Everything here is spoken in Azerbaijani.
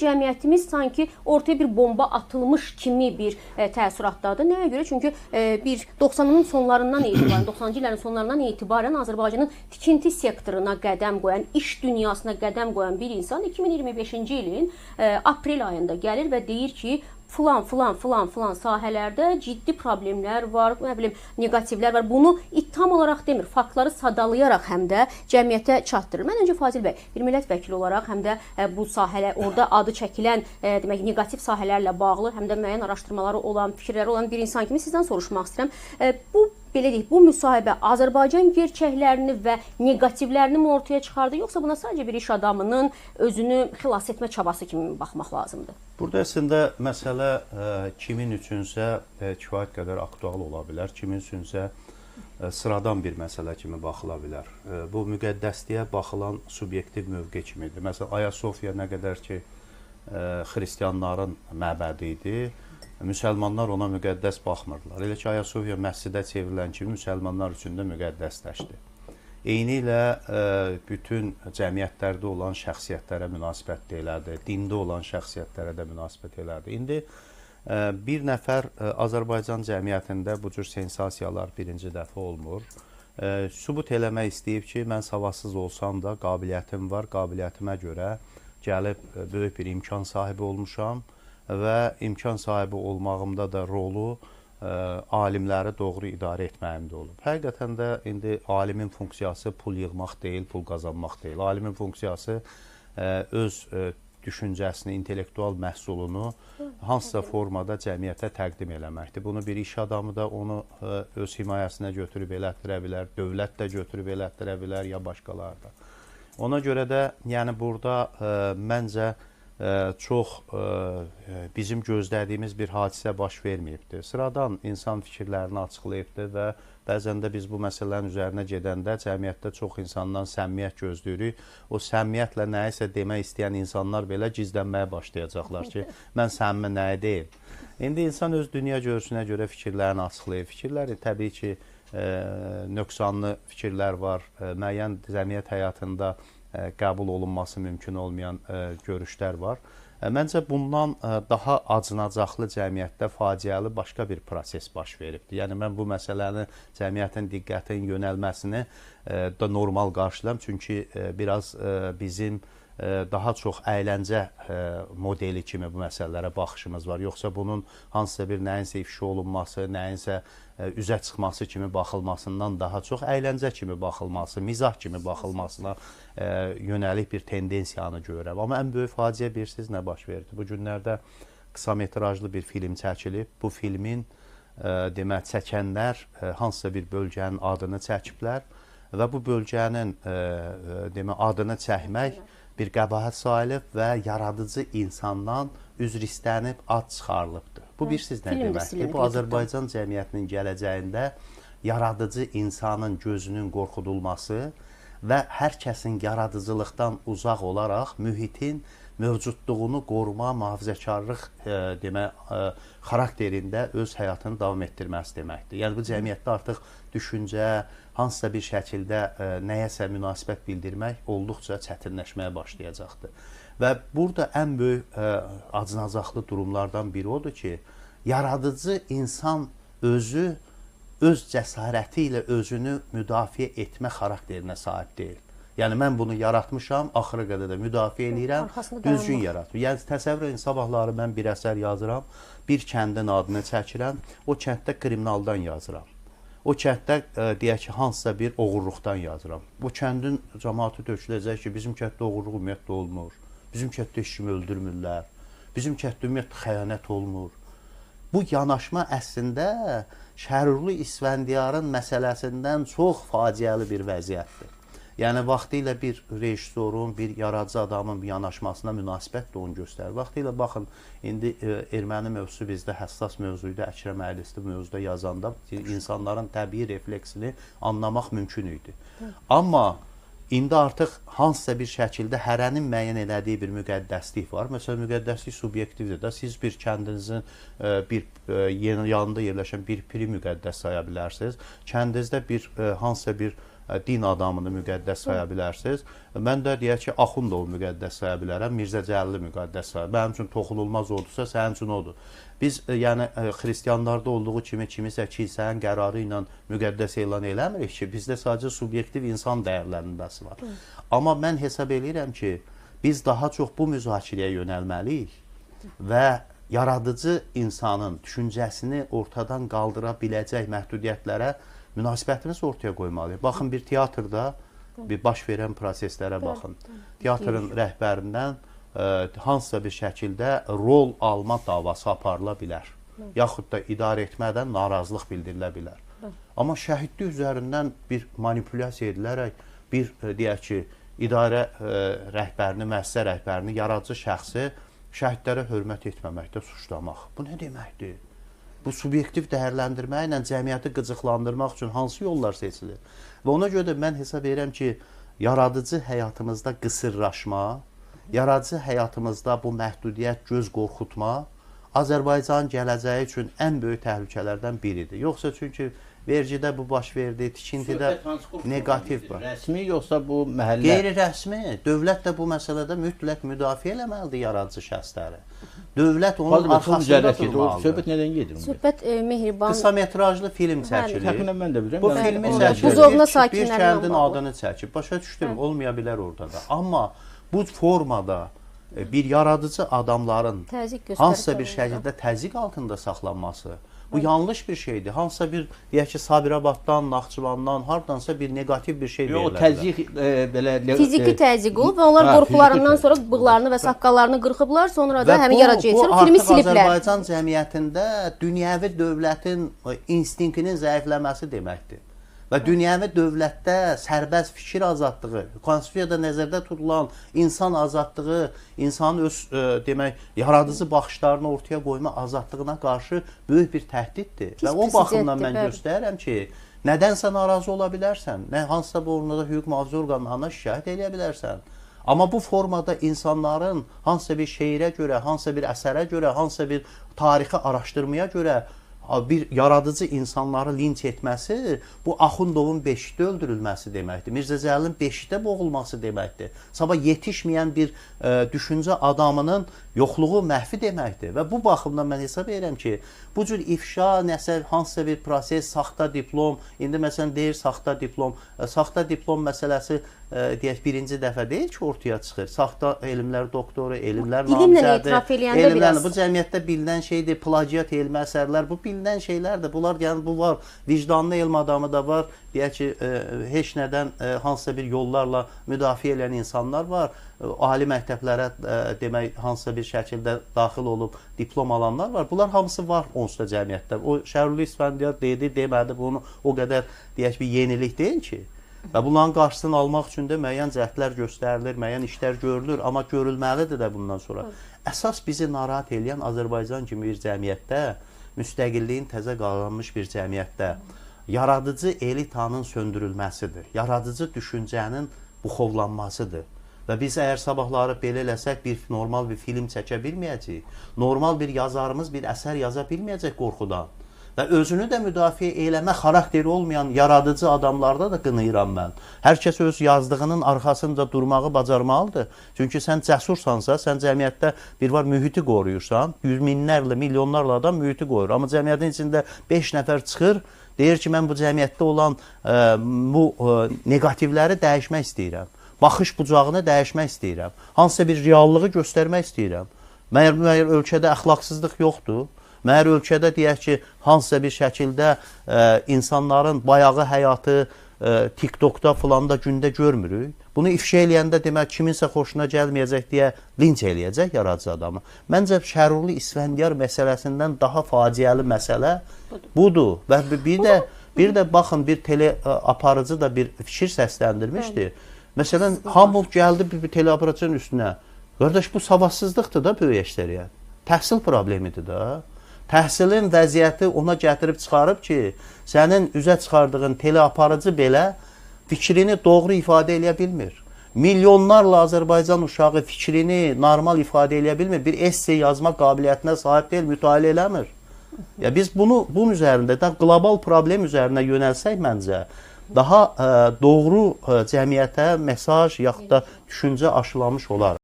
cəmiyyətimiz sanki ortaya bir bomba atılmış kimi bir təəssüratdadır. Nəyə görə? Çünki bir 90-ın sonlarından etibarən, 90-cı illərin sonlarından etibarən Azərbaycanın tikinti sektoruna qədəm qoyan, iş dünyasına qədəm qoyan bir insan 2025-ci ilin aprel ayında gəlir və deyir ki, filan, filan, filan, filan sahələrdə ciddi problemlər var, nə bilim, neqativlər var. Bunu ittiham olaraq demir, faktları sadalayaraq həm də cəmiyyətə çatdırır. Mən öncə Fazil bəy, bir millət vəkili olaraq həm də bu sahələr, orada adı çəkilən, demək, neqativ sahələrlə bağlı, həm də müəyyən araşdırmaları olan, fikirləri olan bir insan kimi sizdən soruşmaq istəyirəm. Bu, belə deyək, bu müsahibə Azərbaycan gerçəklərini və neqativlərini mi ortaya çıxardı, yoxsa buna sadəcə bir iş adamının özünü xilas etmə çabası kimi baxmaq lazımdır? Burada əslində məsələ kimin üçünsə kifayət qədər aktual ola bilər, kimin üçünsə sıradan bir məsələ kimi baxıla bilər. Bu müqəddəsliyə baxılan subyektiv mövqe kimidir. Məsələn, Ayasofya nə qədər ki xristianların məbədi idi, müsəlmanlar ona müqəddəs baxmırdılar. Elə ki, Ayasofya məscidə çevrilən kimi müsəlmanlar üçün də müqəddəsləşdi. Eyni ilə bütün cəmiyyətlərdə olan şəxsiyyətlərə münasibət də elədi, dində olan şəxsiyyətlərə də münasibət elədi. İndi bir nəfər Azərbaycan cəmiyyətində bu cür sensasiyalar birinci dəfə olmur. Sübut eləmək istəyib ki, mən savadsız olsam da qabiliyyətim var, qabiliyyətimə görə gəlib böyük bir imkan sahibi olmuşam və imkan sahibi olmağımda da rolu alimləri doğru idarə etməyimdə olub. Həqiqətən də indi alimin funksiyası pul yığmaq deyil, pul qazanmaq deyil. Alimin funksiyası öz düşüncəsini, intellektual məhsulunu hansısa formada cəmiyyətə təqdim eləməkdir. Bunu bir iş adamı da onu öz himayəsinə götürüb elətdirə bilər, dövlət də götürüb elətdirə bilər ya başqaları da. Ona görə də yəni burada məncə çox bizim gözlədiyimiz bir hadisə baş verməyibdir. Sıradan insan fikirlərini açıqlayıbdır və bəzən də biz bu məsələlərin üzərinə gedəndə cəmiyyətdə çox insandan səmimiyyət gözləyirik. O səmimiyyətlə nəyisə demək istəyən insanlar belə gizlənməyə başlayacaqlar ki, mən səmimi nəyi deyim. İndi insan öz dünya görüşünə görə fikirlərini açıqlayır. Fikirləri təbii ki, nöqsanlı fikirlər var. Müəyyən cəmiyyət həyatında qəbul olunması mümkün olmayan görüşlər var. Məncə bundan daha acınacaqlı cəmiyyətdə faciəli başqa bir proses baş veribdir. Yəni mən bu məsələni cəmiyyətin diqqətinin yönəlməsini da normal qarşılayıram. Çünki biraz bizim daha çox əyləncə modeli kimi bu məsələlərə baxışımız var. Yoxsa bunun hansısa bir nəyinsə ifşa olunması, nəyinsə üzə çıxması kimi baxılmasından daha çox əyləncə kimi baxılması, mizah kimi baxılmasına yönəlik bir tendensiyanı görürəm. Amma ən böyük faciə bilirsiniz nə baş verdi? Bu günlərdə qısa metrajlı bir film çəkilib. Bu filmin demək, çəkənlər hansısa bir bölgənin adını çəkiblər və bu bölgənin demək, adını çəkmək bir qəbahət sayılıb və yaradıcı insandan üzr istənib ad çıxarılıbdır. Bu bilirsiniz nə deməkdir? Bu Azərbaycan cəmiyyətinin gələcəyində yaradıcı insanın gözünün qorxudulması və hər kəsin yaradıcılıqdan uzaq olaraq mühitin mövcudluğunu qoruma, mühafizəkarlıq demək, xarakterində öz həyatını davam etdirməsi deməkdir. Yəni bu cəmiyyətdə artıq düşüncə, hansısa bir şəkildə nəyəsə münasibət bildirmək olduqca çətinləşməyə başlayacaqdır. Və burada ən böyük acınacaqlı durumlardan biri odur ki, yaradıcı insan özü öz cəsarəti ilə özünü müdafiə etmə xarakterinə sahib deyil. Yəni mən bunu yaratmışam, axıra qədər də müdafiə eləyirəm, düzgün yaratmışam. Yəni təsəvvür edin, sabahları mən bir əsər yazıram, bir kəndin adını çəkirəm, o kənddə kriminaldan yazıram. O kənddə deyək ki, hansısa bir oğurluqdan yazıram. Bu kəndin cəmaatı töküləcək ki, bizim kənddə oğurluq ümumiyyətlə olmur. Bizim kənddə heç kimi öldürmürlər. Bizim kənddə ümumiyyətlə xəyanət olmur. Bu yanaşma əslində Şərurlu İsfəndiyarın məsələsindən çox faciəli bir vəziyyətdir. Yəni vaxtilə bir rejissorun, bir yaradıcı adamın yanaşmasına münasibət də onu göstərir. Vaxtilə baxın, indi erməni mövzusu bizdə həssas mövzuydu, Əkrəm Əylisli mövzuda yazanda insanların təbii refleksini anlamaq mümkün idi. Amma indi artıq hansısa bir şəkildə hərənin müəyyən elədiyi bir müqəddəslik var. Məsələn, müqəddəslik subyektivdir də. Siz bir kəndinizin bir yanında yerləşən bir piri müqəddəs saya bilərsiniz. Kəndinizdə bir hansısa bir din adamını müqəddəs saya bilərsiniz. Mən də deyək ki, Axundovu müqəddəs saya bilərəm, Mirzə Cəlili müqəddəs saya. Mənim üçün toxunulmaz odursa, sənin üçün odur. Biz yəni xristianlarda olduğu kimi kimisə kilsənin qərarı ilə müqəddəs elan eləmirik ki, bizdə sadəcə subyektiv insan dəyərləndirməsi var. Amma mən hesab eləyirəm ki, biz daha çox bu müzakirəyə yönəlməliyik və yaradıcı insanın düşüncəsini ortadan qaldıra biləcək məhdudiyyətlərə münasibətimizi ortaya qoymalıyıq. Baxın, bir teatrda bir baş verən proseslərə baxın. Teatrın rəhbərindən hansısa bir şəkildə rol alma davası aparıla bilər. Yaxud da idarə etmədən narazılıq bildirilə bilər. Amma şəhidlik üzərindən bir manipulyasiya edilərək bir, deyək ki, idarə rəhbərini, müəssisə rəhbərini, yaradıcı şəxsi şəhidlərə hörmət etməməkdə suçlamaq. Bu nə deməkdir? Bu subyektiv dəyərləndirmə ilə cəmiyyəti qıcıqlandırmaq üçün hansı yollar seçilir? Və ona görə də mən hesab edirəm ki, yaradıcı həyatımızda qısırlaşma, yaradıcı həyatımızda bu məhdudiyyət, göz qorxutma Azərbaycanın gələcəyi üçün ən böyük təhlükələrdən biridir. Yoxsa çünki vergidə bu baş verdi, tikintidə neqativ var. Rəsmi yoxsa bu məhəllə? Qeyri-rəsmi. Dövlət də bu məsələdə mütləq müdafiə eləməlidir yaradıcı şəxsləri. Dövlət onun arxasında durmalıdır. Söhbət nədən gedir? Söhbət Mehriban... Qısa metrajlı film çəkilir. Təxminən mən də bilirəm. Bu filmi çəkilir. Bir kəndin adını çəkib. Başa düşdüm, olmaya bilər orada da. Amma bu formada bir yaradıcı adamların hansısa bir şəkildə təzyiq altında saxlanması, bu yanlış bir şeydir. Hansısa bir, deyək ki, Sabirabaddan, Naxçıvandan, hardansa bir neqativ bir şey verilə bilər. O təzyiq belə... Fiziki təzyiq olub və onlar qorxularından sonra bığlarını və saqqallarını qırxıblar, sonra da həmin yaradıcı yetişir, filmi siliblər. Bu artıq Azərbaycan cəmiyyətində dünyəvi dövlətin instinktinin zəifləməsi deməkdir. Və dünyəvi dövlətdə sərbəst fikir azadlığı, konstitusiyada nəzərdə tutulan insan azadlığı, insanın öz demək, yaradıcı baxışlarını ortaya qoyma azadlığına qarşı böyük bir təhdiddir. Və o baxımdan mən göstərirəm ki, nədənsə narazı ola bilərsən, nə hansısa bu orada hüquq mühafizə orqanlarına şikayət eləyə bilərsən. Amma bu formada insanların hansısa bir şeirə görə, hansısa bir əsərə görə, hansısa bir tarixi araşdırmaya görə bir yaradıcı insanları linç etməsi, bu Axundovun beşikdə öldürülməsi deməkdir. Mirzə Cəlilin beşikdə boğulması deməkdir. Sabah yetişməyən bir düşüncə adamının yoxluğu məhvi deməkdir. Və bu baxımdan mən hesab edirəm ki, bu cür ifşa, nəsə hansısa bir proses, saxta diplom, indi məsələn deyir saxta diplom, saxta diplom məsələsi deyək birinci dəfə deyil ki, ortaya çıxır. Saxta elmlər doktoru, elmlər namizədi, elmlər, bu cəmiyyətdə bilinən şeydir, plagiat elmi əsərlər, bu bilinən şeylərdir. Bunlar, yəni bu var, vicdanlı elm adamı da var, deyək ki, heç nədən hansısa bir yollarla müdafiə edən insanlar var. Ali məktəblərə demək hansısa bir şəkildə daxil olub diplom alanlar var. Bunlar hamısı var onsuz da cəmiyyətdə. O Şəruli İsfəndiyar dedi, demədi, bunu o qədər deyək bir yenilik deyil ki. Və bunların qarşısını almaq üçün də müəyyən cəhdlər göstərilir, müəyyən işlər görülür, amma görülməlidir də bundan sonra. Əsas bizi narahat eləyən Azərbaycan kimi bir cəmiyyətdə, müstəqilliyin təzə qazanmış bir cəmiyyətdə yaradıcı elitanın söndürülməsidir, yaradıcı düşüncənin buxovlanmasıdır. Və biz əgər sabahları belə eləsək, bir normal bir film çəkə bilməyəcəyik, normal bir yazarımız bir əsər yaza bilməyəcək qorxudan. Və özünü də müdafiə eləmə xarakteri olmayan yaradıcı adamlarda da qınayıram mən. Hər kəs öz yazdığının arxasında durmağı bacarmalıdır. Çünki sən cəsursansa, sən cəmiyyətdə bir var mühiti qoruyursan, yüz minlərlə, milyonlarla adam mühiti qoruyur. Amma cəmiyyətin içində 5 nəfər çıxır, deyir ki, mən bu cəmiyyətdə olan bu neqativləri dəyişmək istəyirəm. Baxış bucağını dəyişmək istəyirəm. Hansısa bir reallığı göstərmək istəyirəm. Məyər ölkədə əxlaqsızlıq yoxdur? Məyər ölkədə deyək ki, hansısa bir şəkildə insanların bayağı həyatı TikTokda filanda gündə görmürük. Bunu ifşa eləyəndə demək kiminsə xoşuna gəlməyəcək deyə linç eləyəcək yaradıcı adamı. Məncə Şəruli İsfəndiyar məsələsindən daha faciəli məsələ budur. Və bir də baxın, bir tele aparıcı da bir fikir səsləndirmişdi. Məsələn, hamı gəldi bir teleaparıcının üstünə. Qardaş, bu savadsızlıqdır da böyük əksəriyyət. Təhsil problemidir da. Təhsilin vəziyyəti ona gətirib çıxarıb ki, sənin üzə çıxardığın teleaparıcı belə fikrini doğru ifadə eləyə bilmir. Milyonlarla Azərbaycan uşağı fikrini normal ifadə eləyə bilmir. Bir esse yazma qabiliyyətinə sahib deyil, mütaliə eləmir. Ya biz bunun üzərində, da qlobal problem üzərinə yönəlsək məncə, Daha doğru cəmiyyətə mesaj yaxud da düşüncə aşılamış olarıq.